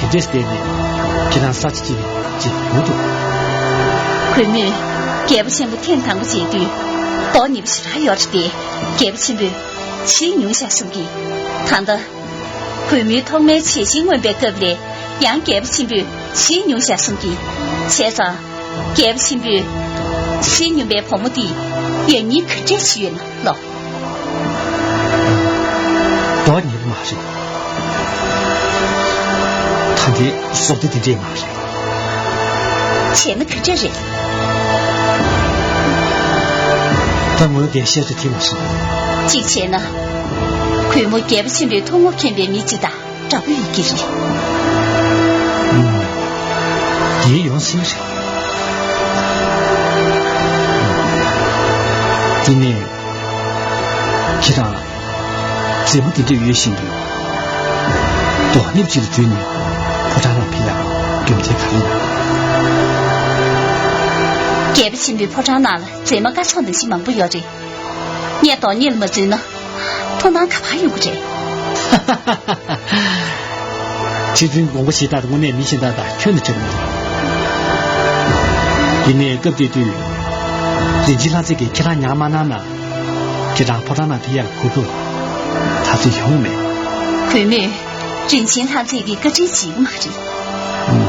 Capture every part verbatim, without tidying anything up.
དེ་འདྲས་བལྟས་ནས་ཁྱེད་རང་ས་ཆ་གཅིག་ནས་ཅིག་ཡོང་ཐུབ། གུས་མོས་རྒྱལ་པོ་ཆེན་པོ་ཐེངས་དང་པོ་མཇལ་དུས་མདོག་ཉེས་པོ་ཞེ་དྲག་ཡོད་རེད་དེ། རྒྱལ་པོ་ཆེན་པོས་ཕྱིས་མྱོང་བཞག་གསུང་གི། ད་ལྟ་གུས་མོའི་ཐོག་མའི་བྱད་བཞིན་མངོན་པའི་སྐབས་ལས་ཡང་རྒྱལ་པོ་ཆེན་པོས་ཕྱིས་མྱོང་བཞག་གསུང་གི། བྱས་ཙང་རྒྱལ་པོ་ཆེན་པོས་ཕྱིས་མྱོང་བའི་བུ་མོ་དེ་ཡང་སྙིང་ག་འདྲས་ཤིག་ཡོད་ན་ལོ། མདོག་ཉེས་པོ་མ་རེད། ད་ལྟའི་བཟོ་ལྟ་དེ་འདྲས་མ་རེད། བྱས་ན་ག་འདྲས་རེད། ད་ངོས་འགལ་བཤད་ཚུལ་དེ་མ་སོང་། གཅིག་བྱས་ན། གུས་མོ་རྒྱལ་པོ་ཆེན་པོའི་ཐུན་མོང་མཁྱེན་པའི་མི་གཅིག་དང་འདྲ་པོ་ཡོད་ཀྱི་རེད། ཨུམ། དེ་ཡོང་སྲིད་རེད། དེ་ནས་ཁྱེད་རང་མཛེས་མ་དེ་འདྲ་ཡོད་བཞིན་དུ། མདོག་ཉེས་པོ་ཅིག་ལ་བརྫུས་ནས་ཕོ་བྲང་ནང་ཕེབས་ཡག་རྒྱུ་མཚན་ག་རེ་ཡིན། རྒྱལ་པོ་ཆེན་པོའི་ཕོ་བྲང་ནང་ལ་མཛེས་མ་སྐར་ཚོགས་ནང་བཞིན་མང་པོ་ཡོད་རེད། ངས་མདོག་ཉེས་ལ་མ་བརྫུས་ན་ཐུགས་སྣང་ག་པར་ཡོང་གི་རེད། ཁྲི་བཙུན་མགོན་པོ་ཞེ་དྲག་དངོས་གནས་མི་གཞན་དག་དང་ཁྱོན་ནས་འདྲ་གི་མི་འདུག། ཡིན་ནའི་སྐབས་དེ་དུས་རིན་ཆེན་ལྷ་མཛེས་ཀྱིས་ཁྱེད་རང་ཉར་མ་གནང་ན། ཁྱེད་རང་ཕོ་བྲང་ནང་ཕེབས་ཡག་གོ་སྐབས་ད་ཚོད་ཡོང་མེད། གུས་མོས་རིན་ཆེན་ལྷ་མཛེས་ཀྱི་བཀའ་དྲིན་བརྗེད་ཀྱི་མ་རེད། ཨུམ།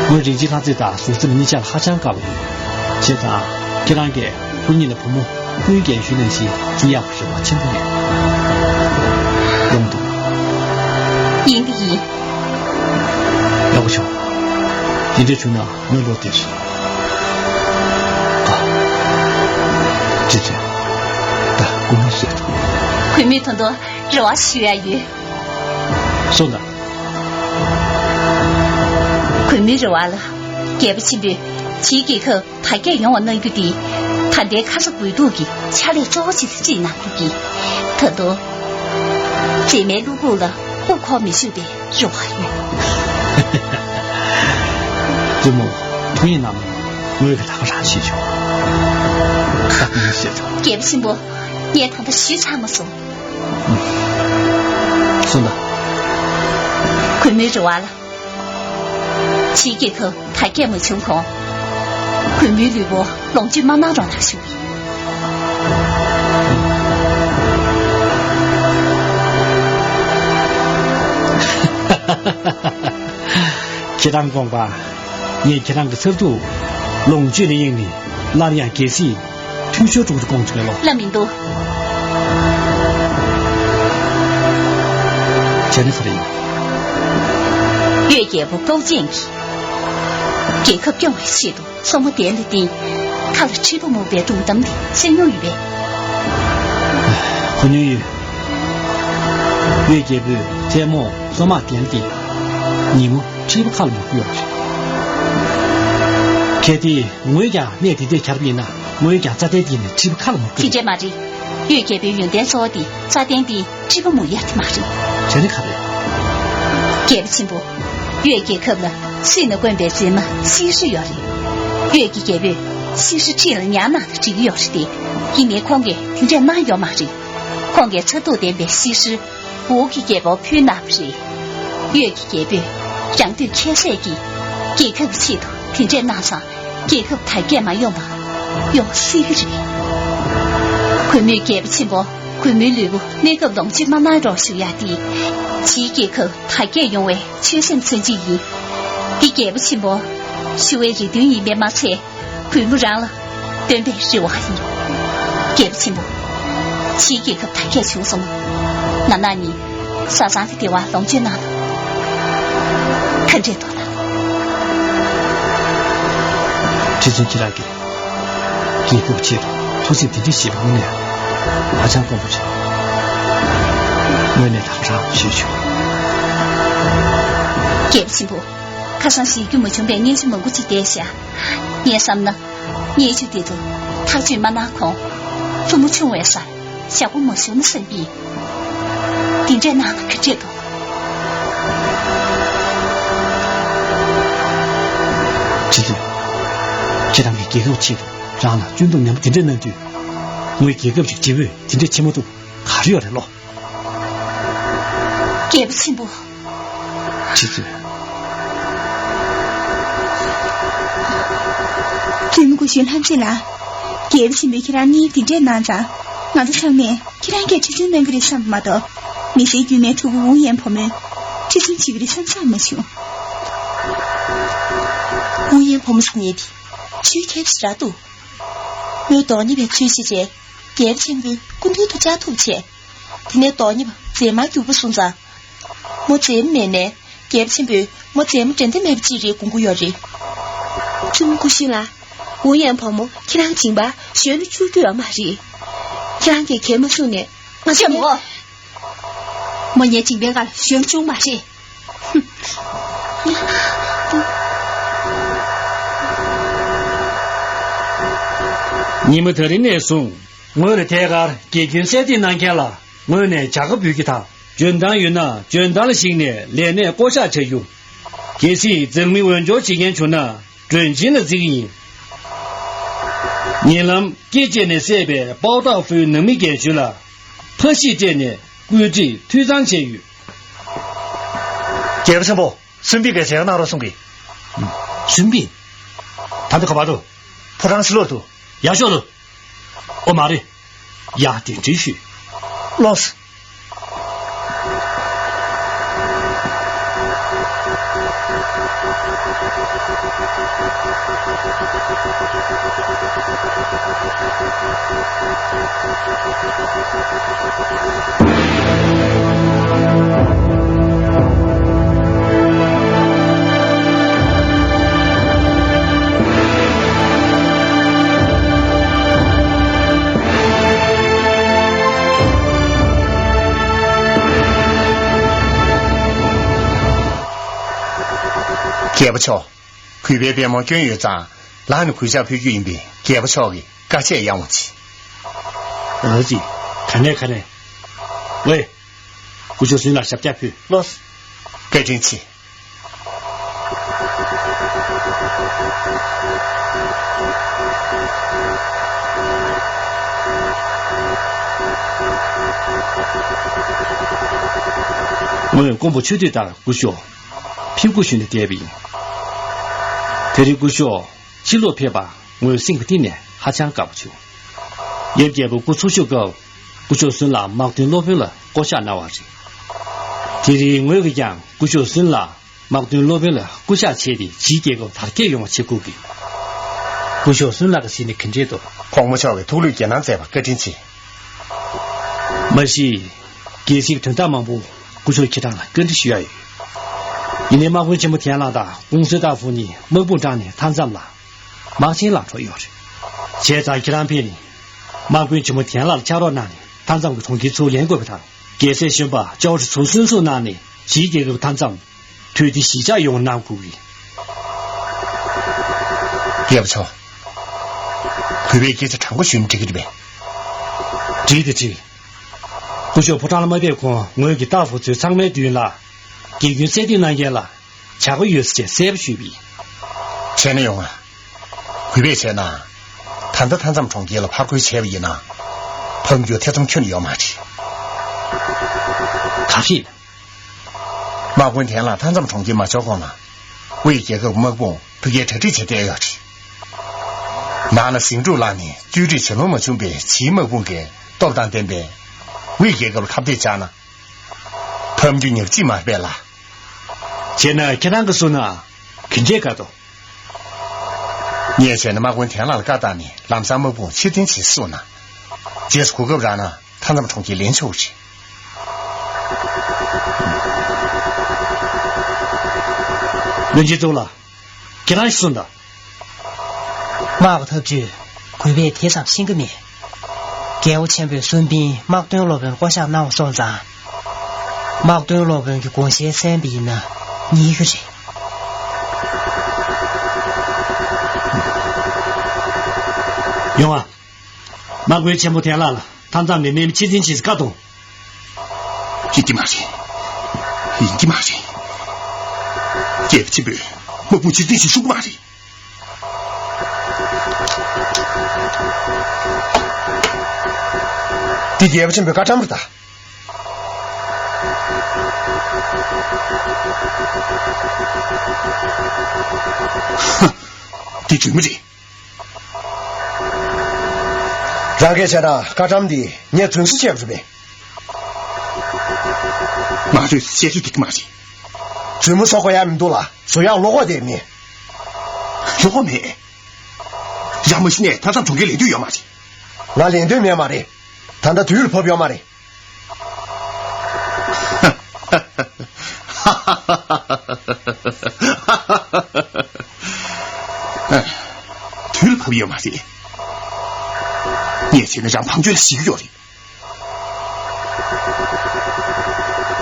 ངོས་རིན་ཆེན་ལྷ་མཛེས་དང་གཟུགས་མཚམས་གཉིས་ཆར་ཧ་ཅང་དགའ་བོ་ཡོད། བྱས་ཙང་ཁྱེད་རང་གིས་ཁོ་གཉིས་ལ་བུ་མོ་ཀུན་མཁྱེན་ཞུས་ནང་བཞིན་སྐྱེ་ཡག་རེ་བ་ཆེན་པོ་ཡོད། ཡོང་འདུག། ཡིན་གྱི་ཡིན། ཡག་པོ་བྱུང་། དེ་འདྲ་བྱུང་ན། ངའི་བློ་བདེ་སོང་། ཨ། ཅི་ཅི། ད་སྐུ་ངལ་གསོས་དང་། གུས་མོས་ད་དུང་རེ་བ་ཞུ་ཡ་ཡོད། གསུངས་དང་། གུས་མོའི་རེ་བ་ལ། རྒྱལ་པོ་ཆེན་པོས་ཕྱིའི་རྒྱལ་ཁབ་དར་རྒྱས་ཡོང་བ་གནང་རྒྱུ་དེ་ད་ལྟའི་ཁ་ས་དགོས་གཏུགས་ཀྱི་ཕྱག་ལས་གཙོ་བོ་ཞིག་ཏུ་བརྩིས་གནང་རྒྱུ་གི། ད་དུང་། མཛེས་མའི་བློ་ཁོག་ལ་དབུ་འཁོར་མི་ཆོག་པའི་རེ་བ་ཡོད། བཙུན་མོ། ཐུགས་ཡིད་ནང་ངོས་ཀྱི་ཐག་རང་ཤེས་ཆོག། ཁ་ངོ་ཤེས་ཆོག། རྒྱལ་པོ་ཆེན་པོ། ངས་ད་ལྟ་ཞུས་ཚར་མ་སོང་། སོང་ད། གུས་མོའི་རེ་བ་ལ། ཕྱིའི་རྒྱལ་ཁབ་དར་རྒྱས་མ་བྱུང་གོང་། གུས་མོའི་ལུས་པོ་ལོངས་སྤྱོད་མ་གནང་རོགས་གནང་ཞུ། ཁྱེད་རང་དགོངས་པ། ངས་ཁྱེད་རང་གི་མཚར་སྡུག་ལོངས་སྤྱོད་ལ་གཡེང་ནས་སླར་ཡང་རྒྱལ་སྲིད་འཐུས་ཤོར་འགྲོ་གི་རེད་དགོངས་བྱུང་བས་ལོ། ལབ་མི་འདུག། བྱས་ན་ག་རེ་ཡིན། ཡོད་རྒྱལ་པོ་ཀའོ་ཅན་གྱིས་རྒྱལ་ཁབ་སྐྱོང་བའི་ཆེད་དུ་སོར་མོ་གདན་ལ་བཏིང་། ཁ་ལ་མཁྲིས་པ་མུར་པའི་སྒྲུང་གཏམ་དེ་གསན་མྱོང་ཡོད་པས། གོ་མྱོང་ཡོད། ཡོད་རྒྱལ་པོས་མཚན་མོ་སོ་མ་གདན་ལ་བཏིང་། ཉིན་མོ་མཁྲིས་པ་ཁ་ལ་མུར་གྱི་ཡོད་རེད། གལ་ཏེ་ངོས་ཀྱང་གནས་དེ་འདྲས་གྱར་བ་ཡིན་ན། ངོས་ཀྱང་རྩྭ་གདན་འདི་ནས་མཁྲིས་པ་ཁ་ལ་མུར་གྱི། དེ་འདྲས་མ་རེད། ཡོད་རྒྱལ་པོའི་ཡོན་ཏན་གཙོ་བོ་དེ་རྩྭ་གདན་འདི་མཁྲིས་པ་མུར་ཡ་དེ་མ་རེད། དེ་ནི་ག་རེད། རྒྱལ་པོ་ཆེན་པོ། ཡོད་རྒྱལ་ཁབ་ལ་སྲིད་ན་དཀོན་པའི་མཛེས་མ་སི་ཧྲི་ཡོད་རེད། ཡོད་ཀྱི་རྒྱལ་པོས་སི་ཧྲི་ཁྲིད་ལ་ཉར་གནང་ན་འགྲིག་གི་ཡོད་རེད་དེ། ཡིན་ནའི་ཁོང་གིས་དེ་འདྲས་གནང་ཡོད་མ་རེད། ཁོང་གིས་མཚར་སྡུག་ལྡན་པའི་སི་ཧྲི། འོག་གི་རྒྱལ་པོར་ཕུལ་གནང་བ་རེད། ཡོད་ཀྱི་རྒྱལ་པོས་རང་འདོད་ཁྱད་བསད་ཀྱིས་རྒྱལ་ཁབ་ཀྱི་ཆེད་དུ་དེ་འདྲས་གནང་ཙང་། རྒྱལ་ཁབ་དར་རྒྱས་མ་ཡོང་བ་ཡོང་སྲིད་ཀྱི་རེད། གུས་མོས་རྒྱལ་པོ་ཆེན་པོ་གུས་མོའི་ལུས་པོ་གནས་སྐབས་ལོངས་སྤྱོད་མ་གནང་རོགས་ཞུ་ཡ་དེ། ཕྱིའི་རྒྱལ་ཁབ་དར་རྒྱས་ཡོང་བའི་ཆོད་སེམས་མཚོན་བྱེད་ཡིན། འདི་རྒྱལ་པོ་ཆེན་པོ་ཞུ་བའི་རེ་འདུན་ཡིན་པས་མ་ཚད། གུས་མོ་རང་ལ་འདོན་པའི་རེ་བ་ཡིན། རྒྱལ་པོ་ཆེན་པོ། ཕྱིའི་རྒྱལ་ཁབ་དར་རྒྱས་བྱུང་སོང་། ང་རང་གཉིས་བཟའ་ཚང་གི་བདེ་བ་ལོངས་སྤྱོད་གནང་ན་ག་འདྲས་འདུག་ན། ཁྲི་བཙུན་ཁྱེད་རང་གིས་རྒྱལ་ཁབ་ཆེད་དུ་ཐུགས་སེམས་དེ་འདྲ་བཞེས་པ་དངོས་གནས་ཧ་ཅང་དཀོན་པོ་རེད། ངོས་ནས་དག་པ་རང་ཞུས་ཆོག། རྒྱལ་པོ་ཆེན་པོ། ཁ་སང་བཞེས་རྒྱུ་མ་བྱུང་བའི་བརྙས་བཅོས་མང་པོ་ཅིག་བསྡད་ཤག། ངས་བསམ་ན། བརྙས་བཅོས་དེ་ཚོ་ཐག་གཅོད་མ་གནང་གོང་། བཙུན་མོ་ཆུང་བའི་སར་ཞག་པོ་མ་བཞུགས་ན་བསམ་གྱི། དེ་འདྲས་གནང་ན་ག་འདྲས་འདུག། ཁྲི་བཙུན། ཁྱེད་རང་གིས་རྒྱལ་ཁབ་ཆེད་དུ་རང་ལ་བརྩོན་འགྲུས་ནན་པོ་དེ་འདྲས་གནང་དུས། ངོས་རྒྱལ་ཁབ་ཅིག་བརྗེ་པོས་དེ་འདྲས་བྱེད་མ་ཐུབ་ག་རེ་ཡོད་རེད་ལོ། རྒྱལ་པོ་ཆེན་པོ། ཁྲི་བཙུན། བཙུན་མོ་སྐུ་ཞབས་ལྷ་མཛེས་ལགས། རྒྱལ་པོ་ཆེན་པོས་ཁྱེད་རང་གཉིས་དེ་འདྲས་གནང་ཙང་། ང་ཚོ་ཚང་མས་ཁྱེད་རང་གིས་ཁྲི་བཙུན་གནང་གི་རེད་བསམ་པ་མ་གཏོགས། མི་སེར་དཀྱུས་མའི་ཕྲུ་གུ་ཝུའུ་ཡན་བུ་མོས་ཁྲི་བཙུན་བྱེད་ཀྱི་རེད་བསམ་བསམ་མ་བྱུང་། ཝུའུ་ཡན་བུ་མོ་ཟེར་མཁན་དེ་ཆོས་ཁྱབ་ཞིག་རག་འདུག་མོས་དོན་གཉེར་བའི་ཚུལ་བྱེད་བྱས། རྒྱལ་པོ་ཆེན་པོའི་སྐུ་མདུན་དུ་བཅར་ཐུབ་བྱས། དེ་ནས་དོན་གཉེར་བ་མཛེས་མར་གྱུར་པ་སོང་ཙང་། མོ་མཛེས་མ་མེད་ནའི་རྒྱལ་པོ་ཆེན་པོས་མོ་མཛེས་མ་འགྲན་ཟླ་མེད་པ་ཅིག་རེད་དགོངས་ཀྱི་ཡོད་རེད། བཙུན་མོ་སྐུ་ཞབས་ལགས། ཝུའུ་ཡན་བུ་མོ་ཁྱེད་རང་སྦྱིན་པ་གཞོན་ནུ་བཅུག་རྒྱུ་ཡོད་མ་རེད། ཁྱེད་རང་གིས་གལ་མ་གསུངས་ནས་ང་ཚོས་མོ། མོ་ངའི་སྦྱིན་པའི་ཁར་གཞོན་ནུ་བཅུག་མ་རེད། ཉི་མ་ད་རིང་ནས་བཟུང་། ངོས་ལ་ཐད་ཀར་དགེ་སྐྱོན་གསལ་འདེབས་གནང་མཁན་ལ་ངོས་ནས་བྱ་དགའ་འབུལ་རྒྱུ་དང་། འཇོན་ཐང་ཡོད་ན་འཇོན་ཐང་ལ་གཞིགས་ནས་ལས་གནས་བསྐོ་གཞག་བྱ་རྒྱུ། གལ་སྲིད་མཛངས་མི་འོས་སྦྱོར་བྱེད་མཁན་བྱུང་ན་མགྲོན་ཆེན་ལ་འཛིན་གྱི་ཡིན། ཉེ་ལམ་སྐེ་བཅད་ནས་བསད་པའི་པའོ་ཏའོ་ཧྥུའི་ནང་མི་རྒན་གཞོན་ལ་ཕ་གཞིས་སྤྲད་ནས་བཀོད་སྒྲིག་འཐུས་ཚང་བྱས་ཡོད། རྒྱལ་པོ་ཆེན་པོ། སུན་པིན་གྱིས་མཇལ་ཁ་གནང་རོགས་གསུང་གི། སུན་པིན། ད་ལྟ་ག་པར་འདུག་ཕོ་བྲང་ཕྱི་ལོགས་འདུག་ཡར་ཤོག་ལོ། ཨོ་མ་རེད། ཡར་གདན་འདྲེན་ཞུས། ལགས་སོ། རྒྱལ་པོ་མཆོག་གུས་པའི་པད་མོ་སྐྱོན་ཡོད་ཙང་། ལག་ནས་གུས་ཕྱག་ཕུལ་རྒྱུ་ཡིན་པས་རྒྱལ་པོ་མཆོག་གིས་བཀའ་ཆད་ཡང་བ་གྱིས། ཨ་ཙི། ག་ནས་ག་ནས། ཝེ། སྐུ་ཞབས་སུན་ལ་ཞབས་བཀྱག་ཕུལ། ལགས་སོ། བཀའ་དྲིན་ཆེ། ངོས་མགོན་པོ་ཆོས་སྡུད་ལྟར་སྐུ་ཞབས་ཕེབས་སྒོ་ཞུས་ནས་བསྡད་པ་ཡིན། དེ་རིང་སྐུ་ཞབས་ཕྱི་ལོགས་ཕེབས་པ་ངོས་སེམས་ཀྱི་གཏིང་ནས་ཧ་ཅང་དགའ་པོ་བྱུང་། ཡབ་རྒྱལ་པོ་སྐུ་འཚོ་བཞུགས་སྐབས་སྐུ་ཞབས་སུན་ལ་དམག་དོན་སློབ་དཔོན་ལ་བསྐོ་གཞག་གནང་བ་རེད། དེ་རིང་ངོས་ཀྱིས་ཀྱང་སྐུ་ཞབས་སུན་ལ་དམག་དོན་སློབ་དཔོན་ལ་སྐུ་ཞབས་བྱས་ཏེ་ཕྱིའི་རྒྱལ་ཁབ་དར་རྒྱས་ཡོང་བ་བྱེད་དགོས་ཀྱི། སྐུ་ཞབས་སུན་ལ་གི་ཟིན་ནས་ག་འདྲས་འདུག་གོང་མ་མཆོག་གིས་ཐུགས་ལུས་འགན་གནང་མཛད་པར་བཀའ་དྲིན་ཆེ། མ་གཞི། གལ་སྲིད་དོན་དག་མང་པོ་སྐུ་ཞབས་ཁྱེད་རང་ལ་བཀའ་འདྲི་ཞུ་ཡ་ཡོད། ཡིན་ནའི་དམག་དཔོན་ཆེན་མོ་ཐན་ལགས་དང་ཀུང་སི་ཏཱ་ཧྥུ་གཉིས་དམག་དཔུང་དྲངས་ནས་མཐའ་མཚམས་ལ་དམག་ཆེན་ལ་འགྲོ་ཡོད་རེད། བྱས་ཙང་ཁྱེད་རང་ཕེབས་ནས་དམག་དཔོན་ཆེན་མོ་ཐན་ལགས་ལ་ཕྱག་རོགས་གནང་ནས་མཐའ་མཚམས་ཀྱི་གྲོང་ཁྱེར་ཚུར་ལེན་དགོས་པ་དང་། རྒྱལ་སྲས་གཞོན་པ་ཅའོ་ཁྲི་ཚུར་གསོན་བསུ་གནང་ནས་ཕྱིའི་རྒྱལ་ཁབ་མཐའ་མཚམས་དུས་བདེ་ཞི་འཇགས་ཡོང་གནང་དགོས་ཀྱི། རྒྱལ་པོ་མཆོག་གུས་པས་སྐད་ཆ་དྲང་པོ་ཞུས་ན་འགྲིག་གི་རེད་པས། འགྲིག་དེ་འགྲིག་སྐུ་ཞབས་ཕོ་བྲང་ལ་མ་ཕེབས་གོང་ངོས་ཀྱིས་ཏཱ་ཧྥུ་ཚོའི་ཚང་མའི་མདུན་ལ་དགེ་སྐྱོན་གསལ་འདེབས་གནང་མཁན་ལ་བྱ་དགའ་ཡོད་ཟེར་བྱས་གསལ་པོ་ཞུས་པ་ཡིན། བྱས་ན་ཡོང་ང་། གུས་པས་བྱས་ན། ད་ལྟ་མཐའ་མཚམས་གྲོང་ཁྱེར་ལ་ཕར་རྒོལ་བྱས་པ་ཡིན་ན། ཕམ་རྒྱུ་ཐེ་ཚོམ་ཁྱོན་ནས་ཡོད་མ་རེད། ག་རེད། དམག་དཔོན་ཐན་ལགས་མཐའ་མཚམས་གྲོང་ཁྱེར་མ་འབྱོར་གོང་ལ། དབུས་རྒྱལ་ཁབ་དམག་དཔུང་ཕ་གིར་གྲ་སྒྲིག་བྱས་བསྡད་ཡོད་རེད། ནང་ལ་ཟིང་འཁྲུག་ལངས་ནས་བཅོས་སྒྲིག་བྱེད་ལོང་མ་བྱུང་བའི་ཕྱིའི་དམག་དཔུང་གི་སྟོབས་དང་ལྡན་པའི་དབུས་རྒྱལ་ཁབ་ལ་ཁ་གཏད་བཅག་ན། ཕམ་རྒྱུ་ཉག་གཅིག་མ་རེད་པས་ལགས། བྱས་ན་ཁྱེད་རང་གིས་གསུངས་ན་ག་འདྲས་དགའ་འདུག་ངས་བྱས་ན་དམག་དཔོན་ཐན་ལགས་ལ་བཀའ་བཏང་ནས་ལམ་སང་དམག་དཔུང་ཕྱིར་འཐེན་བྱེད་གསུངས་ན། རྗེས་སུ་གོ་སྐབས་རག་ན་མཐའ་མཚམས་གྲོང་ཁྱེར་ལེན་ཆོག་གི་རེད། བློན་ཆེན་གཙུག་ལགས། ཁྱེད་རང་ཞིག་གསུངས་དང་། དམག་གི་ཐབས་ཇུས་གུས་པས་དེ་ཙམ་ཤེས་ཀྱི་མེད། རྒྱལ་པོ་ཆེན་པོས་སུན་པིན་དམག་དོན་སློབ་དཔོན་བསྐོ་གཞག་གནང་བ་སོང་ཙང་། དམག་དོན་སློབ་དཔོན་གྱི་དགོངས་བཞེད་གསན་པ་ཡིན་ན་ཉེས་ཀྱི་རེད། ཡོང་ཨ། དམག་དཔོན་ཆེན་པོ་ཐན་ལགས་ལ་མཐའ་མཚམས་ནས་དམག་མི་ཕྱིར་འཐེན་བྱེད་ཀྱི་བཀའ་གཏོང་། ཡིན་གྱི་མ་རེད། ཡིན་གྱི་མ་རེད། རྒྱལ་པོ་ཆེན་པོས་དམག་དཔུང་ཕྱིར་འཐེན་བྱེད་གསུང་གི་མ་རེད། འདི་རྒྱལ་པོ་ཆེན་པོའི་བཀའ་ཁྲམ་རེད་ད། འདི་རྫུན་མ་རེད། རང་གིས་བྱས་ན་བཀའ་ཁྲམ་འདི་ངས་རྫུན་བཟོ་བྱས་པ་རེད་པས། ང་ཚོས་བཤད་ཚུལ་འགྲིག་གི་མ་རེད། རྫུན་མ་བཟོ་དགོས་ཡ་མི་འདུག་ལ། བཟོ་ཡག་བློ་ཁོག་དེ་མེད། བློ་ཁོག་མེད། ཡ་མ་གཞི་ནས་མཐའ་མཚམས་གྲོང་ཁྱེར་ལེན་འདོད་ཡོད་མ་རེད། ང་ལེན་འདོད་མེད་མ་རེད། ད་ལྟ་དུས་ལ་བབ་ཡོད་མ་རེད། དུས་ལ་བབ་ཡོད་མ་རེད། ངས་བྱས་ན་རང་ཕངས་སྤྱོད་ལ་ཞེད་ཀྱི་ཡོད་རེད།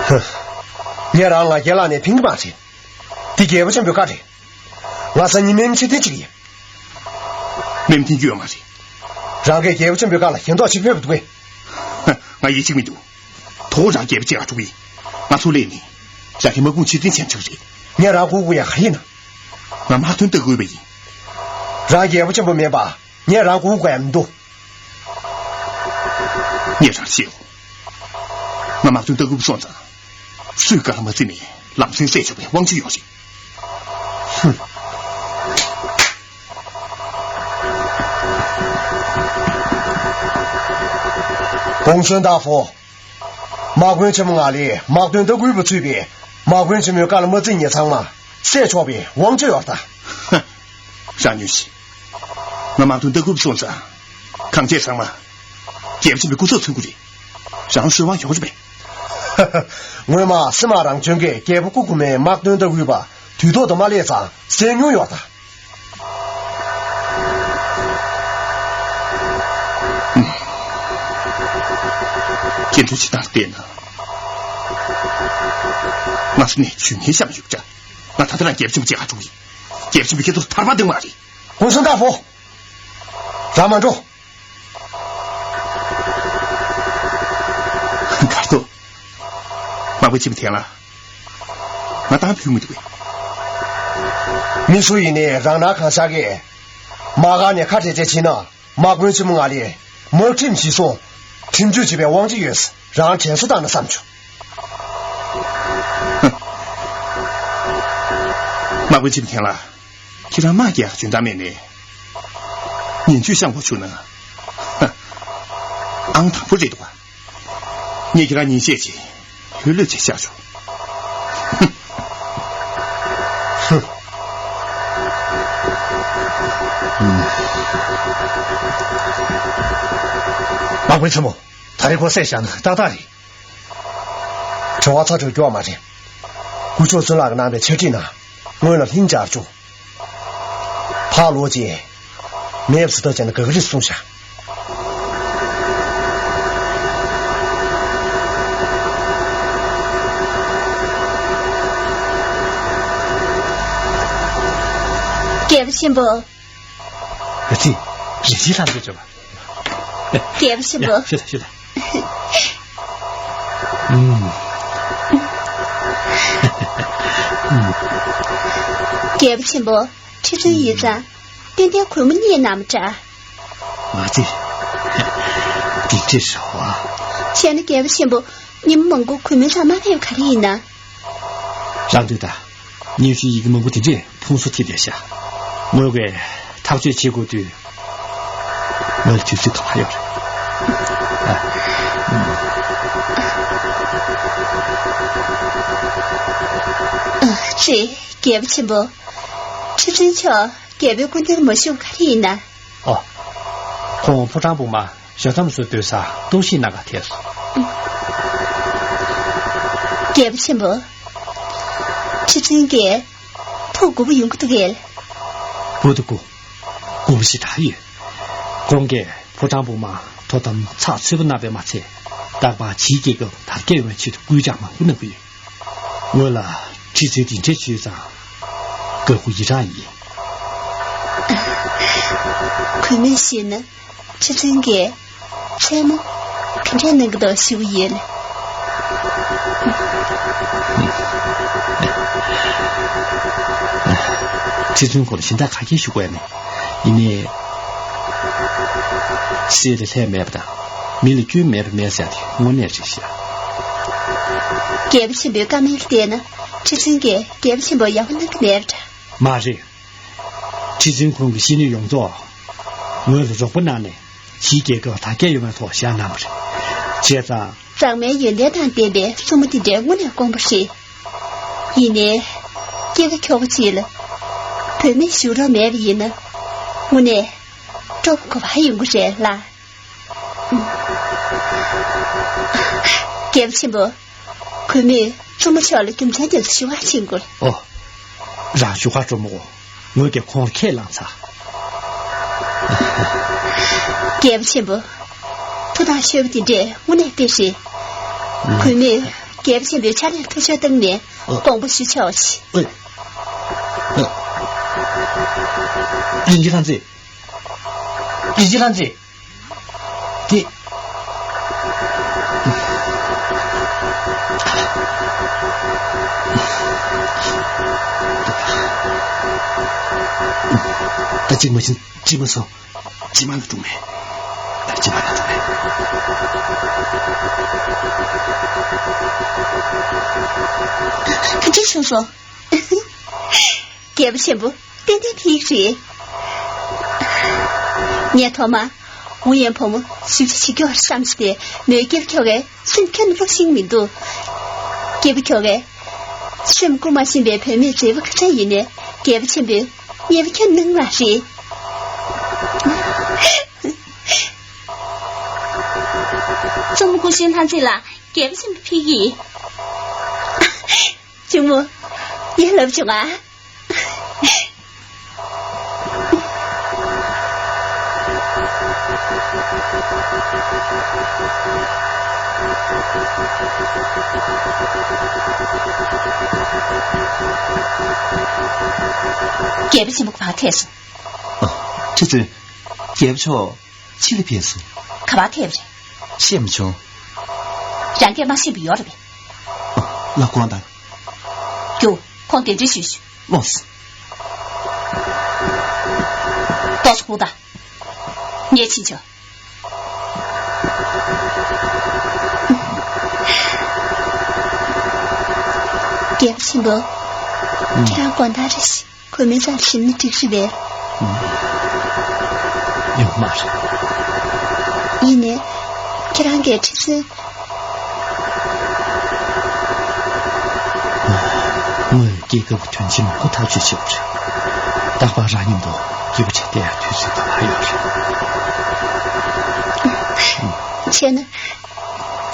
ཧུ། ངས་རང་ལ་རྒྱལ་ལགས་ནས་ཕན་གྱི་མ་རེད། འདི་རྒྱལ་པོ་ཆེན་པོའི་བཀའ་རེད། ང་སང་ཉིན་མེམ་ཕྱིར་འཐེན་བྱེད་ཀྱི་ཡིན། མེམ་འཐེན་རྒྱུ་ཡོད་མ་རེད། རང་གིས་རྒྱལ་པོ་ཆེན་པོའི་བཀའ་ལ་ཞེན་ཐོག་ཅིག་ཕེབས་པ་འདུག་གས། ང་ཡིད་ཆེས་མི་འདུག་དོ་རང་རྒྱལ་པོ་ཅིག་ལ་འགྲོ་གི་ཡིན། ང་ཚོ་ལས་ནི། རང་གི་དམག་དཔུང་ཕྱིར་འཐེན་བྱས་ཆོག་རེད། ངས་རང་སྒུག་དགོས་ཡ་ག་ཡིན་ན། ང་དམག་དོན་ལྟ་དགོས་པ་ཡིན། རང་རྒྱལ་པོ་ཆེན་པོ་མིན་པ། ངས་རང་སྒུག་དགོས་ཡ་མི་འདུག་ངས་རང་བཤད། ང་དམག་དོན་ལྟ་སྐུལ་སོང་ཙང་། སུས་བཀའ་ལ་མ་བརྩིས་ནས་ལམ་སེང་བསད་ཆོག་པའི་དབང་ཆ་ཡོད་རེད། ཧུམ། གོང་གསལ་བདག་པོ། དམག་དཔོན་ཆེན་མོ་ང་ལས་དམག་དོན་ལྟ་སྐུལ་བ་ཚུད་པའི་དམག་དཔོན་ཆེན་མོའི་བཀའ་ལ་མ་བརྩིས་ཉེ་ཚང་མ་བསད་ཆོག་པའི་དབང་ཆ་ཡོད་རེད་ད། རང་ཉོན་ཞིག་ང་དམག་དོན་ལྟ་སྐུལ་སོང་ཙང་། གང་བྱས་ཚང་མ། རྒྱལ་པོ་ཆེན་པོའི་སྐུ་ཚབ་མཚོན་གྱི་རེད། རང་གསོལ་དབང་ཡོད་རེད་པས། སྔོན་མ་སི་མ་རང་བྱོན་གྱིས་རྒྱལ་པོ་སྐུ་གོང་མའི་དམག་དོན་ལྟ་སྐུལ་པ་དུས་ཐོག་ཏུ་མ་སླེབས་ཙང་བསད་མྱོང་ཡོད་ད། ཁྱེད་ཚོའི་བྱེད་སྟངས་བལྟས་ན། སྔ་ས་ནས་ཇུས་ངན་བཤམས་ཡོད་ཀྱང་། ང་ད་ལྟ་རང་རྒྱལ་པོ་ཆེན་པོ་མཇལ་ག་འགྲོ་གི་ཡིན། རྒྱལ་པོ་ཆེན་པོས་ཁྱེད་ཚོར་ཐར་པ་འདང་མ་རེད། གོང་གསལ་བདག་པོ། རང་མ་འགྲོ། གར་འགྲོ། དམག་དཔོན་ཆེན་པོ་དེ་ལ། ང་ཏང་ཕུལ་མི་འདུག་གས། མི་སུ་ཡིན་ནའི་རང་སྣང་གང་ཤར་གྱིས། དམག་སྒར་ནས་ཁ་བྲལ་བྱས་ཕྱིན་ན། དམག་དཔོན་ཆེན་མོ་ང་ལས་དམག་ཁྲིམས་གཞིར་བཟུང་ཁྲིམས་གཅོད་བྱེད་པའི་དབང་ཆ་ཡོད། རང་དྲན་གསོ་བཏང་ན་བསམ་བྱུང་། དམག་དཔོན་ཆེན་པོ་ཁྱེད་ལ། ཁྱེད་རང་དམག་རྒྱག་འཇོན་ཐང་མེད་ནས། ཉེན་བཅོལ་བཤམས་དགོས་བྱུང་ན། ཨང་དང་པོ་རེད་འདུག་ག། ངས་ཁྱེད་རང་ཉིན་ཤས་ཅིག་ལྷོད་ལྷོད་བྱས་བཞག་ཆོག་དམག་དཔོན་ཆེན་མོ། ད་རེས་ཁོ་བསད་བཞག་ན་ཏག་ཏག་རེད། བྱ་བ་ཚ་དྲོད་སྐྱོ་བ་མ་རེད། སྐུ་ཞབས་ཙུན་ལགས་ཀྱིས་གནང་བའི་ཕྱག་བྲིས་ནང་སྔོན་ལ་ལྷིང་འཇགས་བྱུང་། ཕར་ལོག་རྗེས། མེད་པ་བཟོ་ཐབས་བྱས་ན་དགའ་གི་རེད་གསུངས་བཞག་རྒྱལ་པོ་ཆེན་པོ། ཨ་ཙི། རེ་ཞིག་ལྷམ་ཅིག་བྱོས་པ། རྒྱལ་པོ་ཆེན་པོ། ཡ། ཤི་ད་ཤི་ད། ཨུམ། རྒྱལ་པོ་ཆེན་པོ། ཁྲི་བཙུན་ཡིན་ཙང་། ཏན་ཏན་གུས་མོ་རྙེད་གནང་བ་འདྲ། མ་ཙི། འདི་འདྲས་རེད་བ། བྱས་ན་རྒྱལ་པོ་ཆེན་པོ། ཉིན་མོ་མང་པོ་གུས་མོའི་རྩར་མ་ཕེབས་ག་རེ་ཡིན་ན། རང་འདོད་ད། སྙན་ཞུའི་ཡི་གེ་མང་པོ་དེ་འདྲས་ཕུང་གསོ་ཐེབས་བསྡད་ཤག་ངོས་ཀྱིས་ཐག་གཅོད་བྱེད་དགོས་དུས། ང་ལ་དུས་ཚོད་ད་མ་ཡོད་རེད། ཨ། ཨ་ཙི། རྒྱལ་པོ་ཆེན་པོ། ཁྲི་བཙུན་མཆོག་རྒྱལ་པོའི་སྐུ་མདུན་མ་བཞུགས་ག་རེ་ཡིན་ན། ཨོ། ཁོང་ཕོ་བྲང་དཔུང་དམག་ཞྭ་མཚམས་སུ་སྡོད་སར་གཏོར་བཤིག་གནང་གར་ཐད་སོང་། རྒྱལ་པོ་ཆེན་པོ། ཁྲི་བཙུན་གྱིས་ཕུགས་མགུ་པོ་ཡོང་གི་འདུག་གས། བུ་དང་བུ། མགུ་པོ་ཞེ་དྲག་ཡོད། ཁོང་གིས་ཕོ་བྲང་དཔུང་དམག་དོ་དམ་ཚགས་ཚུད་པོ་གནང་བས་མ་ཚད། རྟག་པར་ཕྱིའི་རྒྱལ་ཁབ་དར་རྒྱས་ཡོང་བའི་ཆེད་དུ་སྐུལ་ལྕག་མང་པོ་གནང་གི་ཡོད། ངོས་ལ་ཁྲི་བཙུན་དེ་འདྲས་བྱུང་ཙང་། དགའ་པོ་ཡི་རངས་ཡིན། གུས་མོས་ཤེས་ན། ཁྲི་བཙུན་གྱིས་མཚན་མོ་ག་འདྲས་གནང་གི་འདུག་ཞུ་གི་ཡོད། ཁྲི་བཙུན་ཁོ་ལ་གཞན་དག་ག་གེ་ཞུ་དགོས་མེད། ཡིན་ནའི། གསེར་ལ་ལྷད་མེད་པ་དང་མི་ལ་སྐྱོན་མེད་པ་མེད་ཟེར་དེ་དངོས་གནས་རེད་ཤག་རྒྱལ་པོ་ཆེན་པོའི་བཀའ་མོལ་ལ་བལྟས་ན། ཁྲི་བཙུན་གྱིས་རྒྱལ་པོ་ཆེན་པོར་ཡག་པོ་གནང་གི་མེད་པ་འདྲ། མ་རེད། ཁྲི་བཙུན་ཁོང་གི་ཤེས་ནུས་ཡོངས་རྫོགས་ངོས་ལ་རོགས་པ་གནང་ནས་ ཕྱིའི་རྒྱལ་ཁབ་དར་རྒྱས་ཡོང་བའི་ཐོག་བཞག་གནང་བ་རེད། བྱས་ཙང་། མཛངས་མའི་ཡོན་ཏན་དང་ལྡན་པའི་བཙུན་མོ་དེ་འདྲའི་དངོས་གནས་དཀོན་པོ་རེད། ཡིན་ནའི། སྐྱེ་རྒ་ཁྱོ་ག་ཅིག་ལ། བུད་མེད་བཞུགས་རོགས་མེད་པ་ཡིན་ན། དངོས་གནས། སྤྲོ་པོ་ག་པར་ཡོང་གི་རེད་ལགས། རྒྱལ་པོ་ཆེན་པོ། གུས་མོས་བཙུན་མོ་མཆོག་ལ་རྒྱུ་མཚན་དེ་ཚོ་ཞུ་ག་ཕྱིན་དགོས། ཨོ། རང་ཞུ་ག་སྤྲོ་མོ། ངོས་ཀྱིས་ཁོང་ལ་ཁས་བླངས་ཚར། རྒྱལ་པོ་ཆེན་པོ། ཐུགས་དང་ཆོས་པ་དེ་འདྲས་དངོས་གནས་བདེ་ཞིང་། གུས་མོས་རྒྱལ་པོ་ཆེན་པོའི་ཕྱག་ལས་མཐུ་ཆེ་བཏང་ནས། ཨ། དགོངས་པ་ཞུ་ཆོག་ཅིག། ཨེ། ཨེ། ཡིན་གྱི་ལྷ་མཛེས། ཡིན་གྱི་ལྷ་མཛེས། དེ། ད་གཅིག་མ་ཕྱིན་གཅིག་མ་སོང་། གཅིག་མ་ལ་སྒྲུང་མེད། ད་གཅིག་མ་ལ་སྒྲུང་མེད། ག་འདྲ་བྱུང་སོང་། རྒྱལ་པོ་ཆེན་པོ། ཏན་ཏན་ཕིག་རེད། ངས་ཐོག་མ། ཝུ་ཡན་བུ་མོ་ཞིབ་ཆ་བྱེད་རྒྱུ་བསམ་བྱས་ཏེ་མོའི་སྐྱེ་རྒ་ཁྱོ་གའི་སེམས་ཁྱོན་ནས་སློབ་ཤེས་མི་འདུག། སྐྱེ་རྒ་ཁྱོ་གའི་སེམས་བསྐུལ་མ་ཤེས་པའི་བུད་མེད་མཛེས་པོ་ག་ཚད་ཡིན་ནའི་རྒྱལ་པོ་ཆེན་པོའི་མཉེས་པོ་ཁྱོན་ནས་མ་རེད། བཙུན་མོ་སྐུ་གཞོན་ལྷ་མཛེས་ལ་རྒྱལ་པོ་ཆེན་པོ་ཕིག་གི། གཅུང་མོ། ཡ་ལབ་བྱུང་ང་། རྒྱལ་པོ་ཆེན་པོ་ག་པར་ཐད་སོང་། ཨ། ཁྲི་བཙུན། རྒྱལ་པོ་མཆོག་ཕྱི་ལ་ཕེབས་སོང་། ག་པར་ཐད་པ་རེད། ཤེས་མ་བྱུང་། རང་སྐད་མ་ཤེས་པ་ཡོད་རེད་པས། ཨ། ལབ་དགོངས་དག། རྒྱུགས། ཁོང་གདན་འདྲེན་ཞུས་ཤོག། ལགས་སོ། ཏོག་ཙམ་སྒུག་དང་། ངས་ཕྱིན་ཆོག། རྒྱལ་པོ་ཆེན་པོ། ཨུམ། ཁྱེད་རང་དགོང་དག་རེ་ཞིག་གུས་མོའི་རྩར་ཕྱིན་ན་འགྲིག་རེད་པས། ཨུམ། ཡོད་མ་རེད། ཡིན་ནའི། ཁྱེད་རང་གིས་ཁྲི་བཙུན། ངོས་རྒྱལ་ཁབ་ཀྱི་དོན་ཆེན་མང་པོ་ཐག་གཅོད་བྱེད་དགོས་རེད། རྟག་པར་རང་མཉམ་དུ་སྐྱིད་པོ་བྱས་བསྡད་ཡག་དུས་ཚོད་ག་པར་ཡོད་རེད། བྱས་ན།